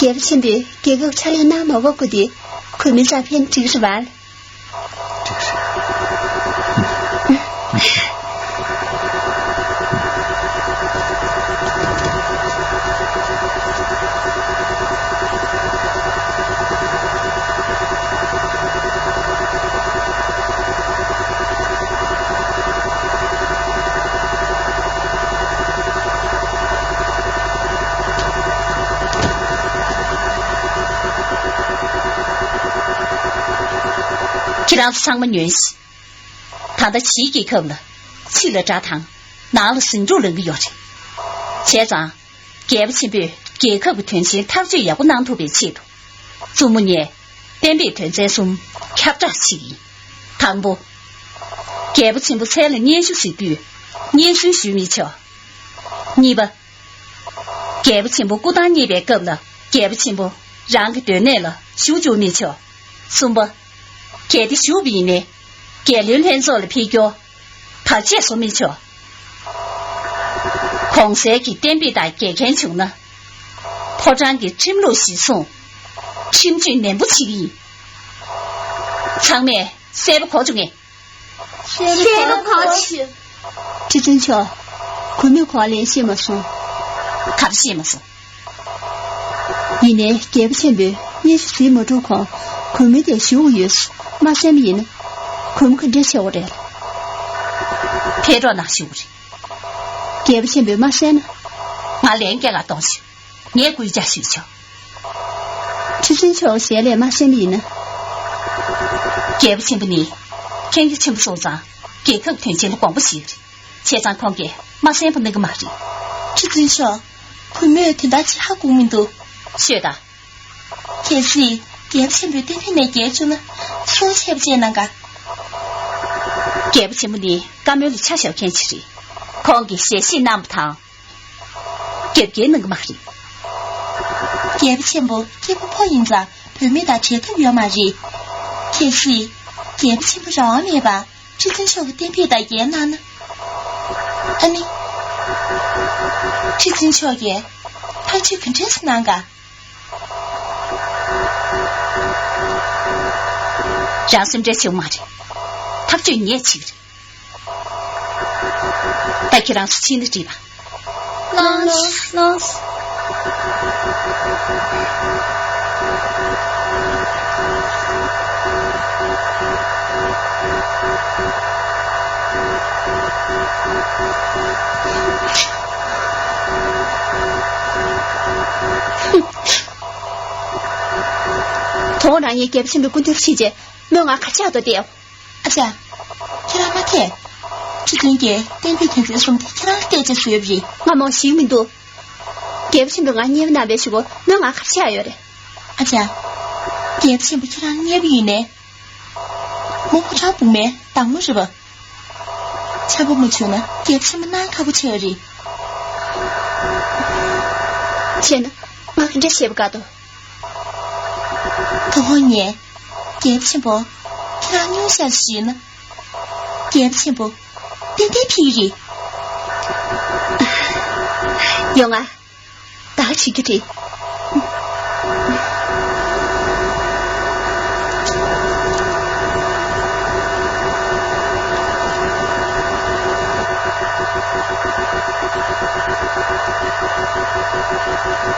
རྒྱལ་པོ་ཆེན་པོས་རྒྱལ་ཁབ་ཕྱག་ལས་གནང་མ་དགོས་དགོས་དེ་གུས་མོའི་རྩར་ཕེབས་འགྲིག་རེད་པ། ཁྱེད་རང་ཚོ་ཚང་མ་ཉོན་ཞིག། ད་ལྟ་ཕྱིའི་རྒྱལ་ཁབ་ལ་ཕྱི་ལ་དགྲ་དང་ནང་ལ་ཟིང་འཁྲུག་ལངས་ཀྱི་ཡོད་རེད། བྱས་ཙང་། རྒྱལ་པོ་ཆེན་པོས་རྒྱལ་ཁབ་ཀྱི་དོན་ཆེན་ཐག་གཅོད་ཡག་པོ་གནང་ཐུབ་པའི་ཆེད་དུ། བཙུན་མོ་ངས་བསྟན་པའི་དོན་ཚན་གསུམ་ཁྱབ་བསྒྲགས་བྱེད་ཀྱི་ཡིན། དང་པོ། རྒྱལ་པོ་ཆེན་པོ་མཚན་ལ་སྙན་ཞུ་ཟེར་དུས་སྙན་ཞུ་ཞུ་མི་ཆོག། གཉིས་པ། རྒྱལ་པོ་ཆེན་པོ་སྐུ་ཐང་རྙེད་པའི་སྐབས་ལ་རྒྱལ་པོ་ཆེན་པོ་རང་གི་སྡོད་གནས་ལ་བཞུགས་བཅུག་མི་ཆོག། གསུམ་པ། གལ་ཏེ་བཞུགས་པ་ཡིན་ནའི་རྒྱལ་བློན་ལྷན་ཚོགས་ལ་ཕེབས་སྐྱོར་བར་ཆད་བཟོ་མི་ཆོག། གོང་གསལ་གྱི་གཏན་འབེབས་ལྟར་འགལ་མཁན་བྱུང་ན། ཕོ་བྲང་གི་ཁྲིམས་ལུགས་གཞིར་བཟུང་ཁྲིམས་གཅོད་ནན་པོ་བྱེད་ཀྱི་ཡིན། ཚང་མས་གསལ་པོ་གོ་བཅུག་ངེས། ཤེས་རབ་གོ་ཆོད། ཁྲི་བཙུན་མཆོག། གུས་མོས་གོ་བ་ལེན་ཤེས་མ་སོང་། ག་རེ་ཤེས་མ་སོང་། ཡིན་ནའི་རྒྱལ་པོ་ཆེན་པོས་སྙན་ཞུ་ཟིན་མ་འགྲོ་གོང་གུས་མོ་དེ་བཞུགས་ཡོད་མ་གསན་པ་ཡིན་ན། གུས་མོ་ག་འདྲ་བྱེད་དགོས་རེད། ཕེབས་རོགས་གནང་ཞུ་དགོས་རེད། རྒྱལ་པོ་ཆེན་པོས་མ་གསན་ན། ང་ལན་སྐྱེལ་ག་གཏོང་ཞུ། ངས་སྐུལ་ལྕག་ཞུས་ཆོག། ཁྲི་བཙུན་མཆོག་ཞལ་ལས་མ་གསན་པ་ཡིན་ན། རྒྱལ་པོ་ཆེན་པོ་ནི་མཁྱེན་རྒྱ་ཆེན་པོ་སོང་ཙང་རྒྱལ་ཁབ་དོན་ཆེན་ལ་དགོངས་པ་བཞེས་ཀྱི་རེད། བྱས་ཙང་ཁོང་གིས་མ་གསན་པ་གནང་གི་མ་རེད། ཁྲི་བཙུན་མཆོག། གུས་མོས་དེ་འདྲ་བྱེད་ཧ་གོ་མི་འདུག། ཤོད་དང་། གལ་སྲིད་རྒྱལ་པོ་ཆེན་པོས་གཏན་གཏན་ནས་རྒྱལ་བཅུག་ན་སུ་ཆད་པ་བཅད་གནང་ག། རྒྱལ་པོ་ཆེན་པོ་ནི་བཀའ་མོལ་ལ་ཆ་བཞག་མཁན་ཞིག་རེད། ཁོང་གིས་ཞལ་བཞེས་གནང་བ་དང་། ཡོད་རྒྱལ་གནང་གི་མ་རེད། རྒྱལ་པོ་ཆེན་པོ་སྐྱེས་བུ་ཕོ་ཡིན་ཙང་བུད་མེད་དང་བྲལ་ཐབས་ཡོད་མ་རེད། གལ་སྲིད་རྒྱལ་པོ་ཆེན་པོ་རང་དབང་མེད་པར་ཁྲི་བཙུན་མཆོག་གི་གཏན་འབེབས་དང་འགལ་གནང་ན། ཨ་ནི། ཁྲི་བཙུན་མཆོག་གིས་ཐག་གཅོད་ག་འདྲས་སེ་གནང་ག། རང་སེམས་ཁྲལ་བྱེད་དགོས་མ་རེད། ཐག་གཅོད་ངས་བྱེད་ཀྱི་རེད། ད་ཁྱེད་རང་ཚོ་ཕྱིན་ན་འགྲིག་པ། ལགས་སོ། ལགས་སོ། དོ་དགོང་རང་ངའི་རྒྱལ་པོ་ཆེན་པོའི་སྐུ་མདུན་ཕྱིན་རྗེས་མོས་ང་ག་རེ་བྱ་དོ་བལྟས། ཨ་ཅག་ཁྱེད་རང་མ་ཐད། ཁྲི་བཙུན་གྱིས་གཏན་འབེབས་དོན་ཚན་གསུམ་དེ་ཁྱེད་རང་ལ་གཏད་བྱས་བཟོས་པ་རེད། ང་མོ་ཞིག་མི་འདུག་རྒྱལ་པོ་ཆེན་པོས་ང་མཉེས་པོ་གནང་བའི་གཞུག་གུ་མོས་ང་ག་རེ་བྱ་ཡོད་རེད། ཨ་ཅག་རྒྱལ་པོ་ཆེན་པོ་ཁྱེད་རང་མཉེས་པོ་ཡིན་ནའི། མོ་ཕོ་བྲང་སྦུག་མའི་བདག་མོ་རེད་པ། ཆམ་པ་མ་བྱུང་ན་རྒྱལ་པོ་ཆེན་པོ་གནང་ཁག་པོ་ཆེ་བ་རེད། བྱས་ན་ང་ག་འདྲ་བྱེད་པ་དགའ་འདུག་དོ་དགོང་ངས་རྒྱལ་པོ་ཆེན་པོ་ཁྱེད་རང་སྙུང་གཞག་ཞུས་ན། རྒྱལ་པོ་ཆེན་པོ་ཏན་ཏན་ཕེབས་ཀྱི་རེད། ཡོང་ང་། ད་བྱེད་རྒྱུ་རེད།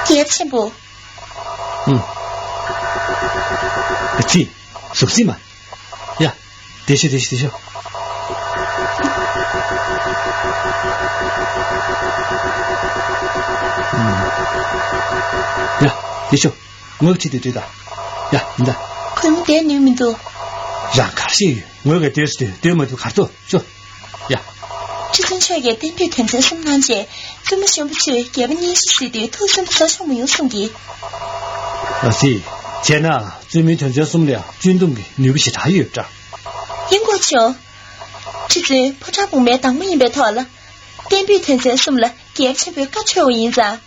རྒྱལ་པོ་ཆེན་པོ། ཨུམ། ཨ་ཙི། གཟུགས་ཅན་མ། ཡ། དེ་ཤོག་དེ་ཤོག་དེ་ཤོག་ཨུམ། ཡ། དེ་ཤོག་ངོ་ཁྲིད་དེ་སྡོད་ད། ཡ། ཡིན་ད། གུས་མོ་བསྡད་ནུས་མི་འདུག་རང་གར་ཤེས་ཡོད། ངོ་ག་སྡོད་སྡོད་སྡོད་མ་ཐུབ་གར་ཐོག་ཤོག་ཡ། ཁྲི་བཙུན་མཆོག་གིས་གཏན་འབེབས་དོན་ཚན་གསུམ་གནང་རྗེས་བཙུན་མོ་གཞོན་པ་ཚོས་རྒྱལ་པོ་མཉེས་གཤིན་གཟིགས་དུས་ཐུགས་བསམ་དུ་ས་ཕྱོགས་མ་ཡོང་གསུང་གི། ཨ་ཙི། བྱས་ན་བཙུན་མོའི་དོན་ཚན་གསུམ་ལ་ཡང་གཅུན་སྡོམ་གྱི་ནུས་པ་ཞེ་དྲག་ཡོད་པ་འདྲ། ཡིན་དགོས་བྱུང་། ཁྲི་བཙུན་ཕོ་བྲང་སྦུག་མའི་བདག་མོ་ཡིན་པའི་ཐོག་ལ། གཏན་འབེབས་དོན་ཚན་གསུམ་ལ་རྒྱལ་པོ་ཆེན་པོས་བཀའ་འཁྲོལ་བ་ཡིན་ཙང་།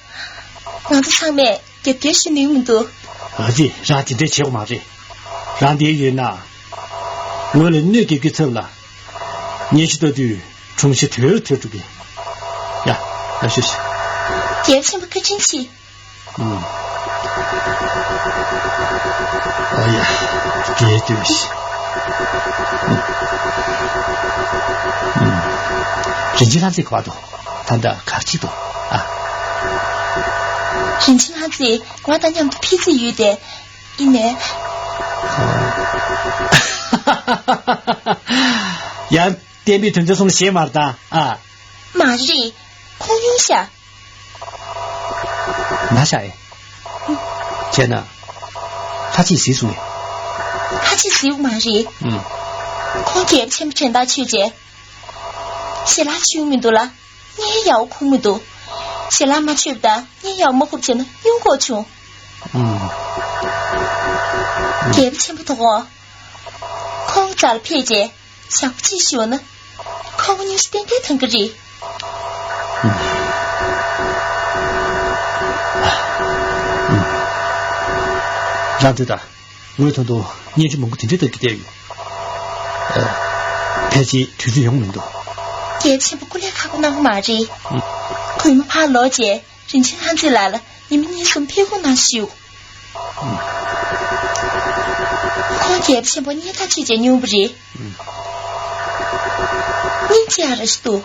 ང་ཚོ་ཚང་མས་རྒྱབ་སྐྱོར་ཞུ་ནུས་མི་འདུག་ཨ་ཙི། རང་དེ་འདྲས་བྱེད་དགོས་མ་རེད། རང་འདིར་ཡོད་ན། ངོས་ལ་གནོད་སྐྱེལ་རྒྱུའི་ཚབ་ལ། ཉེས་ཆད་གཏོང་དུས་གྲོང་ཁྱེར་དོན་དུ་འགྲོ་གི། ཡ། ཡ། ཤོད་ཤོད། རྒྱལ་པོ་ཆེན་པོ་བཀའ་དྲིན་ཆེ། ཨུམ། ཨོ་ཡ། དེ་ལྟོས་ཤིག་ཨུམ། ཨུམ། རིན་ཆེན་ལྷ་མཛེས་ག་པར་འདུག་ད་ལྟ་ག་རེ་བྱེད་འདུག་ཨ། རིན་ཆེན་ལྷ་མཛེས་ང་དང་མཉམ་དུ་ཕེབས་རྩིས་ཡོད་དེ། ཡིན་ནའི། ཡང་གཏན་འབེབས་དོན་ཚན་གསུམ་ལ་ཞེད་མ་བཏང་ཨ། མ་རེད། ཁོང་ཉུང་ཤག་མ་ཤག་ཨེ། བྱས་ན། ལྷ་ཆེས་གཟིགས་སོང་ངས། ལྷ་ཆེས་གཟིགས་མ་རེད། ཨུམ། ཁོང་རྒྱལ་པོ་ཆེན་པོ་དྲན་ཐག་ཆོད་རྗེས། ཞལ་ལག་མཆོད་མི་འདུག་ལ། གཉིད་ཡག་པོ་ཁུག་མི་འདུག་ཞལ་ལག་མ་མཆོད་པ་དང་གཉིད་ཡག་པོ་མ་ཁུག་བྱས་ན་སྙུང་དགོས་བྱུང་། ཨུམ། རྒྱལ་པོ་ཆེན་པོ་དོ་དགོང་། ཁོང་རྩར་ཕེབས་རྗེས། ཞག་པོ་གཅིག་བཞུགས་ན། ཁོང་གཉིས་ཏན་ཏན་ཐང་གི་རེད། རང་དུ་ད། ངོས་ཐོག་ཏུ་སྙན་ཞུ་མང་པོ་དེ་འདྲའི་ལྟ་གི་བསྡད་ཡོད། ཨ། ཕལ་ཆེར་དུས་ཚོད་ཡོང་མི་འདུག་རྒྱལ་པོ་ཆེན་པོ་སྐུ་ལས་ཁག་པོ་གནང་གི་མ་རེད། གུས་མོ་ཕར་ལོག་རྗེས། རིན་ཆེན་ལྷ་མཛེས་ལགས་ལ་ཉི་མ་གཉིས་གསུམ་ཕེབས་སྒུག་གནང་ཞུ། ཁོང་རྒྱལ་པོ་ཆེན་པོ་གཉེན་ཐག་ཆོད་རྗེས་སྙུང་བ་རེད། སྙིང་རྗེ་ཨ་ར་ཞིག་འདུག་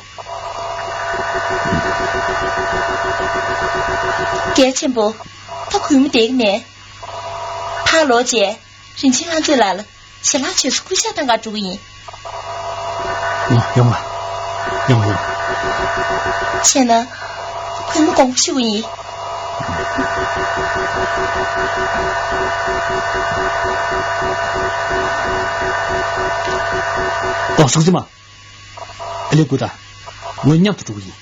རྒྱལ་པོ་ཆེན་པོ། ད་གུས་མོ་བསྡད་ཀྱི་མེད། ཕར་ལོག་རྗེས་རིན་ཆེན་ལྷ་མཛེས་ལགས་ལ། ཞལ་ལག་མཆོད་ས་སྐུ་ཞབས་བཏང་ག་འགྲོ་གི་ཡིན། ཡོང་ང་། ཡོང་ང་། ཡོང་ང་། བྱས་ན། གུས་མོ་དགོངས་པ་ཞུ་གི་ཡིན། ཨོ། གཟུགས་ཅན་མ། ཨ་ལེ་སྒུག་ད། ངོས་མཉམ་དུ་འགྲོ་གི་ཡིན།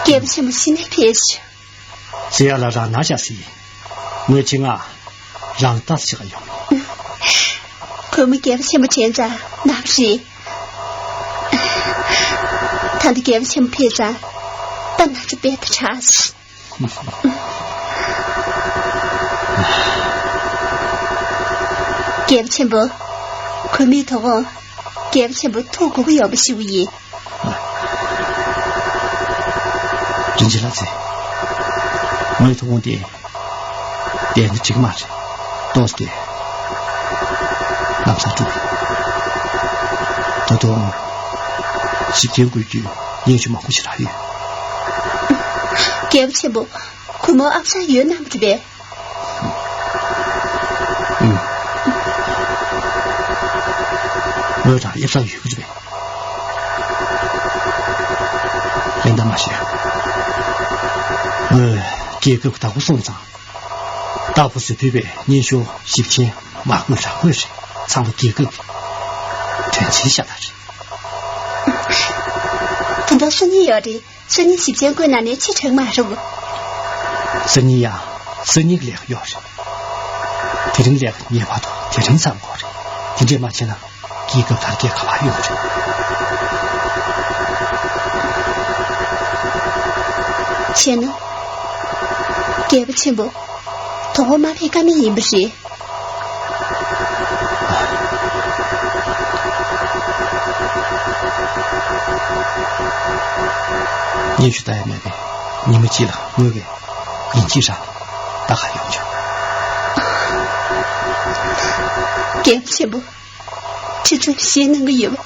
རྒྱལ་པོ་ཆེན་པོ་གཞི་ནས་ཕེབས་ཤིག་ཟེར་ཡ་ལ་རང་ན་བཞག་ཟེར། ངོས་ཆེ་ང་རང་ལྟ་ཞིག་ཡོང་། ཁོས་མོ་རྒྱལ་པོ་ཆེན་པོ་དྲན་ཙང་ནག་རེད། ད་འདི་རྒྱལ་པོ་ཆེན་པོ་ཕེབས་ཙང་ད་ན་ཚ་དཔེ་ད་དྲག་ཟེར། རྒྱལ་པོ་ཆེན་པོ། ཁོས་མོའི་དོ་དགོང་རྒྱལ་པོ་ཆེན་པོ་ཐུག་དགོས་ཀྱི་ཡོད་པ་ཞུ་གི་ཡིན། རིན་ཆེན་ལགས་ཚེ། ངའི་ཐུགས་དགོངས་དེ་དེ་ནི་འགྲིག་མ་རེད། ཏོག་ཙམ་ལམ་སང་སྒྲུབ། ད་དུང་ཞིབ་མཆན་འགོད་རྒྱུའི་སྙན་ཞུ་མང་པོ་ཞིག་རག་ཡོད། རྒྱལ་པོ་ཆེན་པོ། གུས་མོ་ཨ་ཅག་ཡོད་ན་མི་འགྲིག་པས། ཨུམ། ངོས་རང་ཡབ་ཚང་ཡོད་ཀྱི་རེད་པས། ལན་འདེབས་མ་བྱེད། ངོས་རྒྱལ་ཁབ་བདག་པོ་སོང་ཙང་། བདག་པོ་ཟེར་ཕུད་པའི་སྙན་ཞུ་ཞིབ་མཆན་མ་དགོས་ར་དགོས་རེད། ཚང་མ་རྒྱལ་ཁབ་ཀྱི་དོན་ཆེན་ཤ་སྟག་རེད། དེ་འདྲ་སང་ཉིན་ཡོད་རེད། སང་ཉིན་ཞིབ་མཆན་བཀོད་གནང་ནས་ཕྱིར་དྲན་མ་རུང་། སང་ཉིན་ཡང་སང་ཉིན་གྱི་ལས་ཀ་ཡོད་རེད། དེ་རིང་ལས་ཀ་ངེས་པར་དུ་དེ་རིང་ཚར་དགོས་རེད། དེ་འདྲས་མ་བྱས་ན་རྒྱལ་ཁབ་དར་རྒྱས་ག་པར་ཡོང་རེད། བྱས་ན། རྒྱལ་པོ་ཆེན་པོ། དོ་དགོང་མ་ཕེབས་ཀ་མེད་ཡིན་པ་རེད། སྙན་ཞུ་ལྟ་ཡ་མེད་པས། ཉི་མ་གཅིག་ལ་ངོས་ཀྱིས་ཡིན་གཅིག་རང་ལྟ་ག་ཡོང་བྱུང་། རྒྱལ་པོ་ཆེན་པོ། ཁྲི་བཙུན་ཞེད་སྣང་གི་ཡོད་པ་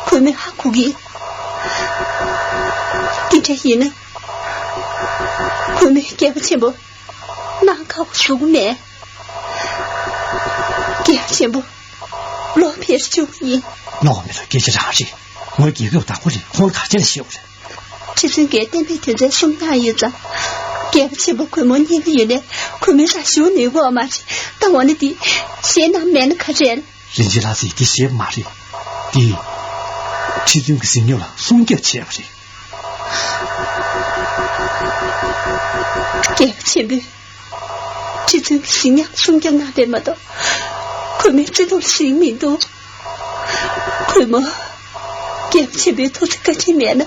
གུས་མོས་ཧ་གོ་གི། དེ་འདྲ་ཡིན་ན། གུས་མོས་རྒྱལ་པོ་ཆེན་པོ། གནང་ཁག་པོ་བཟོ་གི་མེད། རྒྱལ་པོ་ཆེན་པོ། ལོག་ཕེབས་བཅུག་གི་ཡིན། ལོག་མི་ལ་སྐད་ཆ་རང་རེད། ངོས་རྒྱལ་ཁབ་བདག་པོ་རེད། ཁོང་ལ་ག་ཅི་ལ་ཤེས་པ་རེད། ཁྲི་བཙུན་གྱིས་བསྟན་པའི་དོན་ཚན་གསུམ་གནང་ཡོད་ཙང་། རྒྱལ་པོ་ཆེན་པོ་གུས་མོ་མཉེས་པོ་ཡོད་ནས་གུས་མོས་རང་ཞུ་ནུས་པ་མ་རེད། ད་འོ་ན་འདི་ཞེད་སྣང་མེད་ན་ག་རེ་རེད། རིན་ཆེན་ལགས་ཚེ་འདི་ཞེད་མ་རེད། འདི་ཁྲི་བཙུན་གྱི་གཟིགས་ཉམས་ལ་སྲུང་སྐྱོབ་བྱས་པ་རེད། རྒྱལ་པོ་ཆེན་པོས་ཁྲི་བཙུན་གྱི་གཟིགས་ཉམས་སྲུང་སྐྱོབ་གནང་བས་མ་གཏོགས་གུས་མོའི་བརྩེ་དུང་ཞིག་མི་འདུག་གུས་མོ། རྒྱལ་པོ་ཆེན་པོའི་ཐུགས་རྗེ་བཀའ་དྲིན་མེད་ན་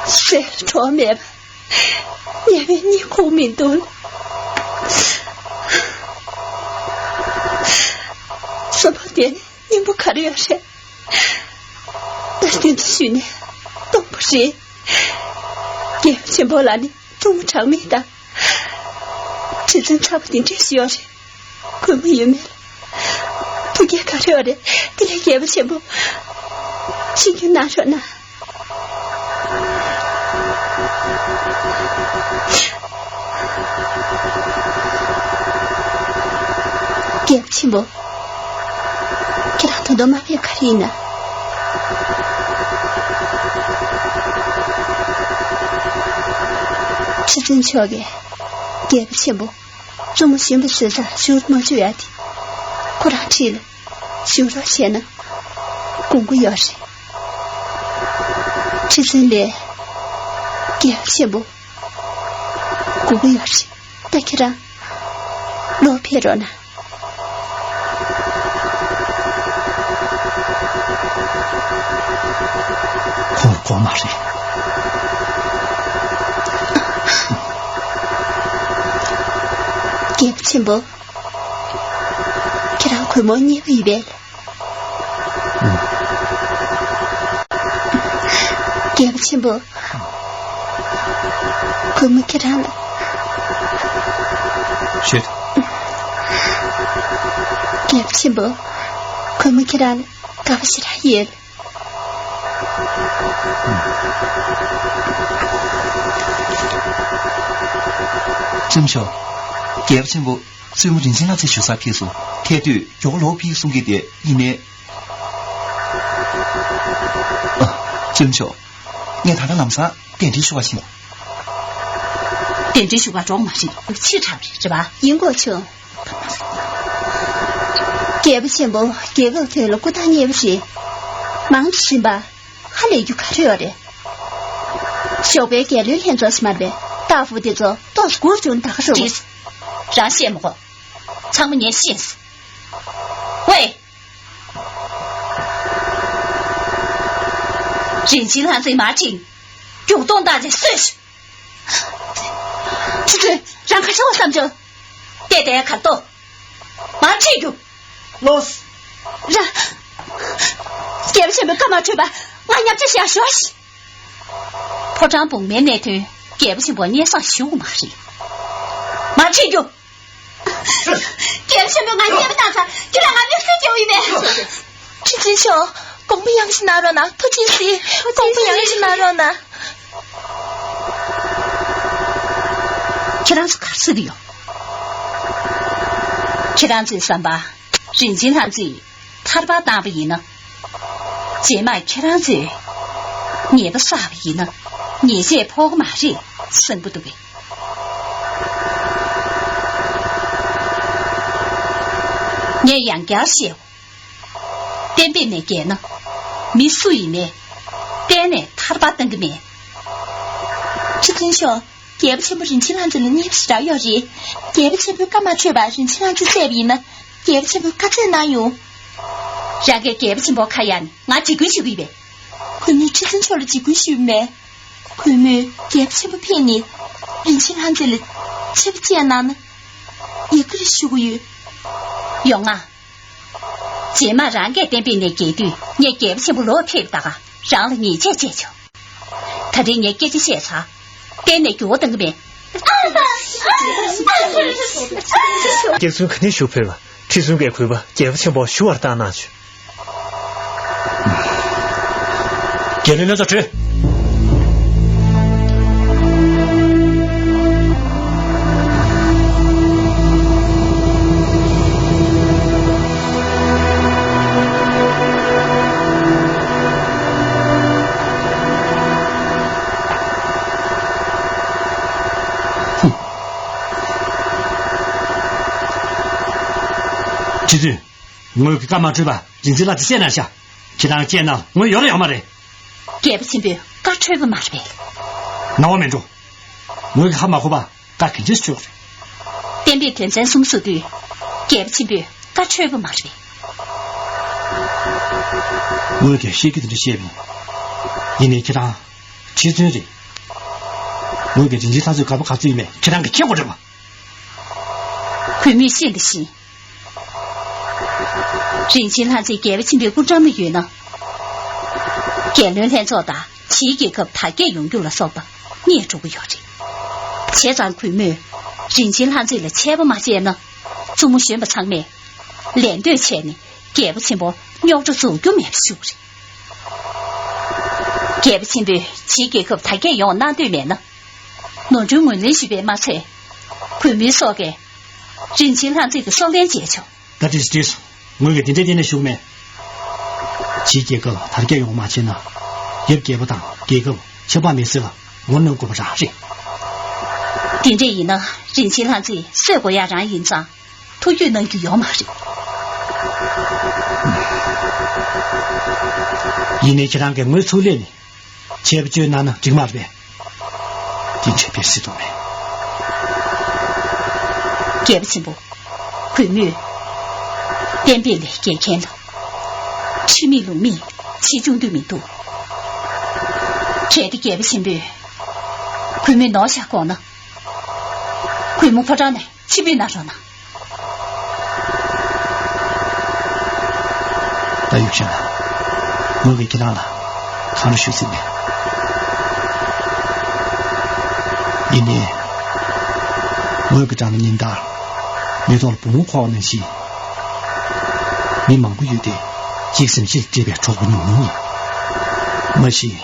ཟས་ལ་གྲོགས་མེད་པ། ཉལ་བའི་གཉིད་ཁུག་མི་འདུག་བསམ་པ་དེ་སྙིང་པོ་ག་རེ་ཡོད་རེད། ད་དེ་འདྲ་ཞུས་ནས་སྟོང་པ་རེད། རྒྱལ་པོ་ཆེན་པོ་ལ་ནི་གཙུག་མོ་གྲངས་མེད་དང་། ཁྲི་བཙུན་ཚ་པོ་དེ་འདྲ་ཞིག་ཡོད་རེད། གུས་མོ་ཡོད་མེད་ལ་ཐུགས་བསྐྱེད་ག་རེ་ཡོད་རེད། དེ་ལས་རྒྱལ་པོ་ཆེན་པོ་ཤིན་ཏུ་གནང་རོགས་གནང་། རྒྱལ་པོ་ཆེན་པོ། ཁྱེད་རང་ད་དུང་མ་ཕེབས་ག་རེ་ཡིན་ན། ཁྲི་བཙུན་མཆོག་གིས་རྒྱལ་པོ་ཆེན་པོ་གཙུག་མོ་གཞོན་པ་བཟོས་ཙང་བཞུགས་མ་བཅུག་ཡ་དེ་ཁོ་རང་ཁྲིད་ལ་བཞུགས་རོགས་བྱས་ན་དགོངས་ཀྱི་ཡོད་རེད། ཁྲི་བཙུན་ལགས། རྒྱལ་པོ་ཆེན་པོ། དགོངས་ཀྱི་ཡོད་རེད། ད་ཁྱེད་རང་ལོག་ཕེབས་རོགས་གནང་། ཁོང་དགོངས་མ་རེད། རྒྱལ་པོ་ཆེན་པོ། ཁྱེད་རང་གུས་མོ་མཉེས་པོ་ཡིན་པས། རྒྱལ་པོ་ཆེན་པོ། གུས་མོ་ཁྱེད་རང་ལ། ཤོད། རྒྱལ་པོ་ཆེན་པོ། གུས་མོ་ཁྱེད་རང་ལ་དགའ་པོ་ཞེ་དྲག་ཡོད། བཙུན་མཆོག་རྒྱལ་པོ་ཆེན་པོ། བཙུན་མོ་རིན་ཆེན་ལྷ་རྩེ་བཞུགས་སར་ཕེབས་སོང་། ཐལ་དུས་མགྱོགས་པོ་ལོག་ཕེབས་གསུང་གི་བསྡད་ཡིན་ནའི། ཨ། བཙུན་མོ་མཆོག་ངས་ད་ལྟ་ལམ་སང་གདན་འདྲེན་ཞུ་བར་ཕྱིན། གདན་འདྲེན་ཞུ་བར་འགྲོ་མ་རེད། ཕྱིར་དྲགས་རེད་པ། ཡིན་དགོས་བྱུང་། རྒྱལ་པོ་ཆེན་པོ་རྒྱལ་ཁབ་དོན་ལ་སྐུ་ཐག་ཉེ་བ་རེད། མང་དུ་ཕྱིན་པ། ཧ་ལས་རྒྱུ་ག་རེ་ཡོད་རེད། ཞོགས་པའི་རྒྱལ་བློན་ལྷན་ཚོགས་སུ་མ་པའི་རྟགས་བུ་དེ་ཚོ་ཏོག་སྒུར་བྱུང་ད་ག་རུ། རང་བཤད་མི་དགོས། ཚང་མ་ངས་ཤེས་སོང་། ཝེ། རིན་ཆེན་ལྷ་མཛེས་མ་ཅིག་རྒྱུག་གཏོང་བཏང་རྗེས་གསོས་ཤིག་ཆུ་ཚོད་རང་ཁ་ཤོག་བསམ་བྱུང་། བལྟས་བལྟས་གར་ལྟོ། མར་ཁྲིད་རྒྱུགས། ལོས། ར། རྒྱལ་པོ་ཆེན་པོའི་བཀའ་མ་འཁྲོལ་བར་ང་མཉམ་ཆ་བཞག་ཤོག་ཕོ་བྲང་བུང་མའི་གནད་དོན་རྒྱལ་པོ་ཆེན་པོ་སྙན་སེང་ཞུ་དགོས་མ་རེད། མར་ཁྲིད་རྒྱུགས། རྒྱལ་པོ་ཆེན་པོས་ང་གཉེར་བཏང་ཚར། ཁྱེད་རང་ང་མི་སེམས་སྐྱོ་ཡིན་པས། ཁྲི་ཆེན་མཆོག་དགོངས་པ་ཡང་ཞིག་གནང་རོགས་གནང་། ཐུགས་རྗེ་གཟིགས། དགོངས་པ་ཡང་ཞིག་གནང་རོགས་གནང་། ཁྱེད་རང་ཚོ་ག་རེ་ཟེར་གྱི་ཡོད། ཁྱེད་རང་ཚོའི་བསམ་པ། རིན་ཆེན་ལྷ་མཛེས་ཐར་པ་བཏང་བ་ཡིན་ན། རྗེས་མ་ཁྱེད་རང་ཚོས་ཉེས་པ་བསགས་པ་ཡིན་ན། ཉེས་ཆད་ཕོག་གི་མ་རེད་བསམ་གྱི་འདུག་གས། ངས་ཡང་བསྐྱར་བཤད། གཏན་འབེབས་ནས་བརྒལ་ན། མི་སུ་ཡིན་ནའི། གཏན་ནས་ཐར་པ་བཏང་གི་མེད། ཁྲི་འཛིན་མཆོག་རྒྱལ་པོ་ཆེན་པོ་རིན་ཆེན་ལྷ་མཛེས་ལ་ཉེས་པ་ཞེ་དྲག་ཡོད་རེད། རྒྱལ་པོ་ཆེན་པོའི་བཀའ་མ་འཁྲོལ་བར་རིན་ཆེན་ལྷ་མཛེས་བསད་པ་ཡིན་ན། རྒྱལ་པོ་ཆེན་པོས་བཀའ་སྩལ་གནང་ཡོང་། རང་གིས་རྒྱལ་པོ་ཆེན་པོ་ཁ་གཡར་ནས་ང་འཇིགས་སྐུལ་ཞུ་གི་ཡིན་པས། གུས་མོས་ཁྲི་འཛིན་མཆོག་ལ་འཇིགས་སྐུལ་ཞུས་མེད། གུས་མོས་རྒྱལ་པོ་ཆེན་པོ་ཕེབས་ནས་རིན་ཆེན་ལྷ་མཛེས་ལ་ཆེ་བ་བཅས་གནང་ན། ཡག་གི་རེད་ཞུ་གི་ཡོད། ཡོང་ང་། རྗེས་མ་རང་གིས་གཏན་འབེབས་ནས་བརྒལ་དུས་ངས་རྒྱལ་པོ་ཆེན་པོ་ལོག་ཕེབས་ད་ག་རང་ལ་ཉེས་ཆད་བཅད་ཆོག་ད་རེས་ངས་སྐད་ཆ་བཤད་ཚར། གཏན་ནས་འགྱུར་བ་གཏོང་གི་མེད། སྐྱག་རྫུན་ག་ནས་ཞུ་ཕོད་པ། ཁྲི་སྲོང་གིས་གུས་པ་རྒྱལ་པོ་ཆེན་པོ་ཞུ་བར་བཏང་གནང་བྱུང་། རྒྱལ་བློན་ལྷན་ཚོགས་གྲོལ། ཁྲི་བཙུན། ངོས་ཀྱི་བཀའ་མ་འཁྲོལ་བར་རིན་ཆེན་ལྷ་མཛེས་བསད་གནང་ཤག་ཁྱེད་རང་བཅས་ན་ངོས་ཡོད་རེད་ཡོད་མ་རེད། རྒྱལ་པོ་ཆེན་པོས་བཀའ་འཁྲོལ་བ་མ་རེད་པས། ནང་བ་མི་འགྲོ། ངོས་ཀྱི་ཧ་མ་གོ་བ་བཀའ་གན་ཆེ་ཆོག་རེད། གཏན་འབེབས་དོན་ཚན་གསུམ་བཟོ་དུས་རྒྱལ་པོ་ཆེན་པོས་བཀའ་འཁྲོལ་བ་མ་རེད་པས། ངོས་ཀྱིས་བཤད་རྒྱུ་དེ་འདྲ་བཤད་པ་ཡིན། ཡིན་ནའི་ཁྱེད་རང་ཁྲི་བཙུན་རེད། ངོས་ཀྱིས་རིན་ཆེན་ལྷ་མཛེས་དགའ་པོ་ག་ཚོད་ཡིན་མེད་ཁྱེད་རང་གིས་མཁྱེན་དགོས་རེད་པ། གུས་མོས་ཤེས་འདི་བཞིན། རིན་ཆེན་ལྷ་མཛེས་རྒྱལ་པོ་ཆེན་པོའི་སྐུ་འགྲམ་ལ་ཡོད་ན། རྒྱལ་བློན་ལྷན་ཚོགས་དང་ཕྱིའི་རྒྱལ་ཁབ་དར་རྒྱས་ཡོང་རྒྱུ་ལ་སོགས་པ་རྙེད་འགྲོ་གི་ཡོད་རེད། བྱས་ཙང་གུས་མོས་རིན་ཆེན་ལྷ་མཛེས་ལ་ཆད་པ་མ་བཅད་ན། བཙུན་མོ་གཞོན་པ་ཚང་མས་ལད་ཟློས་བྱས་ནས་རྒྱལ་པོ་ཆེན་པོ་རྙོག་དྲ་རྫོགས་རྒྱུ་མེད་པ་ཞུ་གི་རེད། རྒྱལ་པོ་ཆེན་པོས་ཕྱིའི་རྒྱལ་ཁབ་དར་རྒྱས་ཡོང་གནང་འདོད་མེད་ན། ནོར་འཁྲུལ་ངོས་ལེན་ཞུས་པས་མ་ཚད། གུས་མོའི་སྲོག་གིས་རིན་ཆེན་ལྷ་མཛེས་ཀྱི་སྲོག་ལན་འཇལ་ཆོག་ད་དེ་དེ་ངོས་ཀྱིས་དེ་འདྲའི་གཏན་ནས་ཞུ་གི་མེད། ཕྱིའི་རྒྱལ་ཁབ་དར་རྒྱས་ཡོང་བ་མ་བྱས་ན། ཡབ་རྒྱལ་པོ་དང་རྒྱལ་ཁབ་ཆགས་པ་མེད་ཟེར་ལ་ངོ་གནོང་དགོས་པ་རང་རེད། དེ་འདྲས་ཡིན་ན་རིན་ཆེན་ལྷ་མཛེས་གསོད་དགོས་ཡ་རང་ཡིན་ཙང་། ཐུགས་རྒྱུས་གནང་རྒྱུ་ཡོད་མ་རེད། ཡིན་ནའི་ཁྱེད་རང་གིས་ངོས་ཚུར་སླེབས་ནས་ཆད་པ་གཅོད་གནང་ན་འགྲིག་མ་རེད་པས། དེ་འདྲས་ཕེབས་སྲིད་དོ་མེད། རྒྱལ་པོ་ཆེན་པོ། གུས་མོས་གཏན་འབེབས་ལས་འགལ་མཁན་ལ་ཁྲིམས་མེད་ལུགས་མེད་ཆེ་ཆུང་འདུས་མི་འདུག་གལ་ཏེ་རྒྱལ་པོ་ཆེན་པོས་གུས་མོ་ནོར་བཞག་དགོངས་ན། གུས་མོ་ཕོ་བྲང་ནས་ཕྱིར་འབུད་གནང་རོགས་གནང་། ད་ཡུག་ཤ་ལ། ངོས་ཀྱིས་ཁྱེད་རང་ལ་གང་རུ་ཞུ་སྲིད་མེད། ཡིན་ནའི། ངོས་ཀྱི་དྲ་ནང་ཉིན་ལྟར་མེ་ཏོག་ལ་བུ་མོ་འཁོར་བ་ནང་བཞིན། མི་མང་པོ་ཡོད་དེ། གཅིག་སེམས་གཅིག་འདྲེས་པའི་གྲོགས་པོ་ཉུང་ཉུང་ཡིན། མ་གཞི།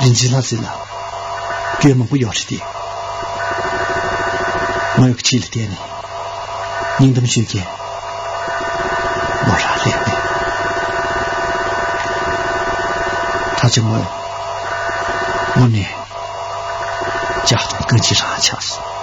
རིན་ཆེན་ལྷ་མཛེས་ལ་སྐྱོན་མང་པོ་ཡོད་རེད་དེ། ངོས་ཀྱི་ཕྱི་ལ་བལྟས་ནས་སྙིང་གཏམ་ཤོད་མཁན་མོ་རང་ལས་མེད། ད་ཆ་ངོས་དངོས་གནས་ལྕགས་དང་རྐང་རྗེས་རང་ཆགས་སོང་།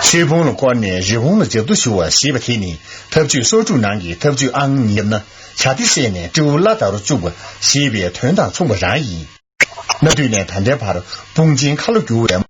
ཆོས་ཕུང་ལ་བསྐོར་ནས་རི་བོང་ལ་འཇབ་རྡོ་གཞུ་བ་ཞེས་པ་དེ་ནི་ཐབས་ཇུས་སོར་ཕྲུག་ནང་གི་ཐབས་ཇུས་ཨང་གཉིས་པ་ན་བྱ་དེ་བསད་ནས་སྤྲེའུ་བླ་དར་རུ་བཅུག་པ་ཞེས་པའི་དོན་དང་མཚུངས་པ་རང་ཡིན། གནའ་དུས་ནས་ད་ལྟའི་བར་དཔུང་ཆེན་ཁ་ལོ་བསྒྱུར་བའི་